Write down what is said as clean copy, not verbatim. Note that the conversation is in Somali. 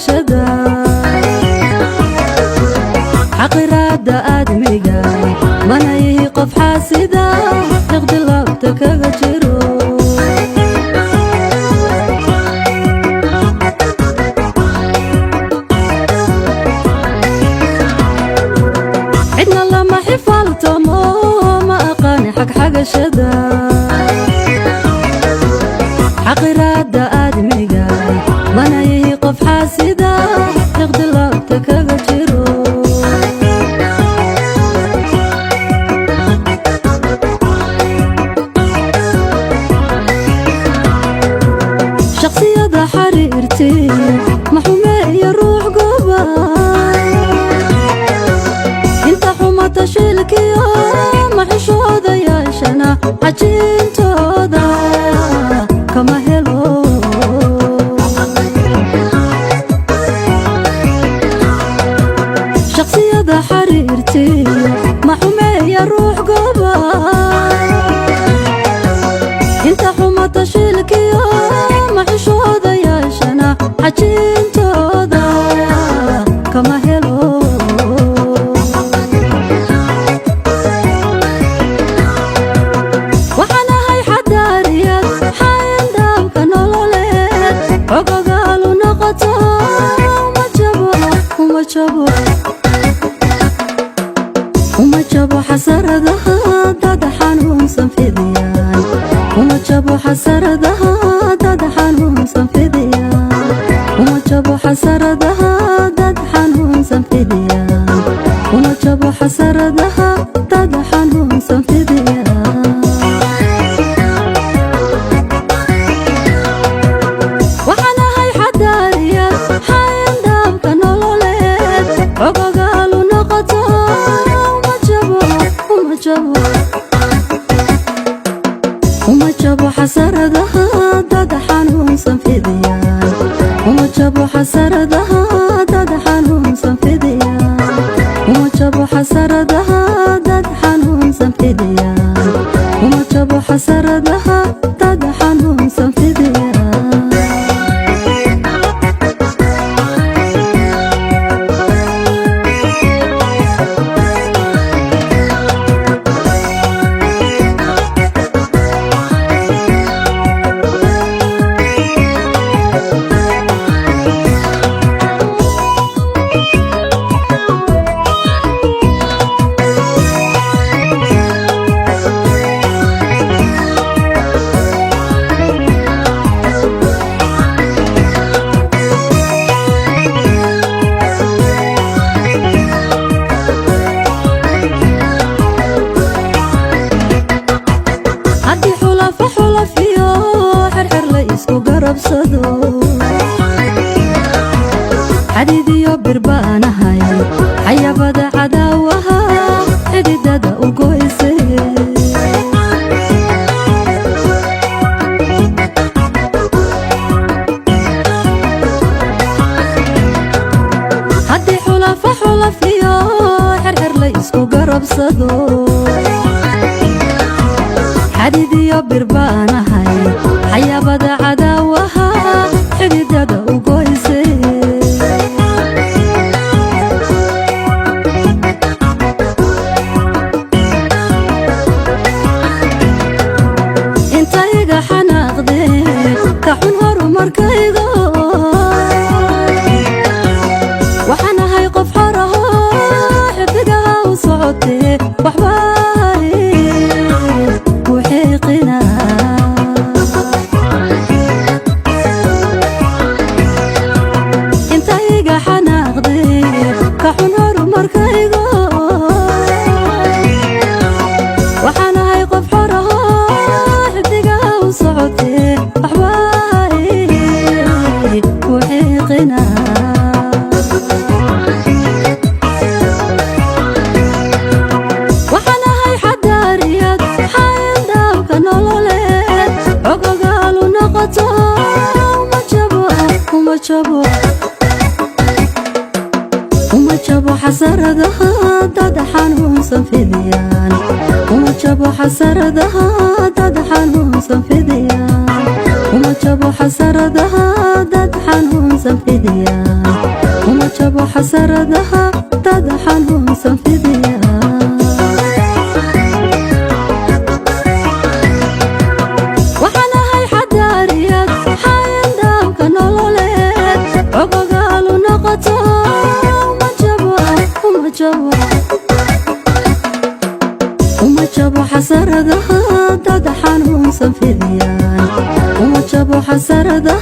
Xagxagashada, xaqiraada aadmiga, mana yihi qof xaasida, iqdilaabta kaga jiro. Cidna lama xifaaltamo, ma aqaan xagxagashada, xaqiraada aadmiga, mana yihi qof xaasida, iqdilaabta kaga jiro. Shaqsiyada xariirti maxume iyo ruux goba, inta xumata shilkiyo maxishooda yeeshana, xajiintooda kama helo. Shaqsiyada xariirti maxumeeya ruux goba, inta xumata shilkiyo maxishooda yeeshana, xajiintooda kama helo. Waxaan ahay xadaariyad xayndaabka nololeed, xogogaalu noqoto, uma jabo, uma jabo, uma jabo xasaradaha dad xanuunsan fidiyaan. Uma jabo xasaradaha dad xanuunsan fidiyaan. Uma jabo xasaradaha dad xanuunsan fidiyaan. Uma jabo xasaradaha dad xanuunsan fidiyaan. Waxaan ahay xadaariyad xayndaabka nololeed, xogogaalu noqoto, uma jabo, uma jabo, uma jabo xasaradaha dad xanuunsan fidiyaan. Uma jabo xasaradaha dad xanuunsan fidiyaan. Uma jabo xasaradaha dad xanuunsan fidiyaan. Uma jabo xasaradaha dad xanuunsan fidiyaan. Haddii xulafa xulafiyo xerxer la isku garabsado, xadiidiyo birbaanahay, xayabada cadaawaha xididada u goyse. Haddii xulafa xulafiyo xerxer la isku garabsado, xadiidiyo birbaanahay, xayabada cadaawaha xididada u goyse. Intayga xanaaqdee ka xun horumarkaygo, waxaan ahay qof xoraho, xidigaha u socotee, waxba ku xiiqina. Intayga xanaaqdee ka xun horumarkaygo, waxaan ahay qof xoraho, xidigaha u socotee, waxba ku xiiqina. Waxaan ahay xadaariyad xayndaabka nololeed, xogogaalu noqoto, uma jabo, uma jabo, uma jabo xasaradaha dad xanuunsan fidiyaan. Uma jabo xasaradaha dad xanuunsan fidiyaan. Uma jabo xasaradaha dad xanuunsan fidiyaan. jabo xasaradaha dad xanuunsan fidiya. Waxaan ahay xadaariyad xayandhaamka nololeed, xogogaalu noqoto. Uma jabo, uma jabo, uma jabo xasaradaha dad xanuunsan fidiyaan. Uma jabo xasaradaha.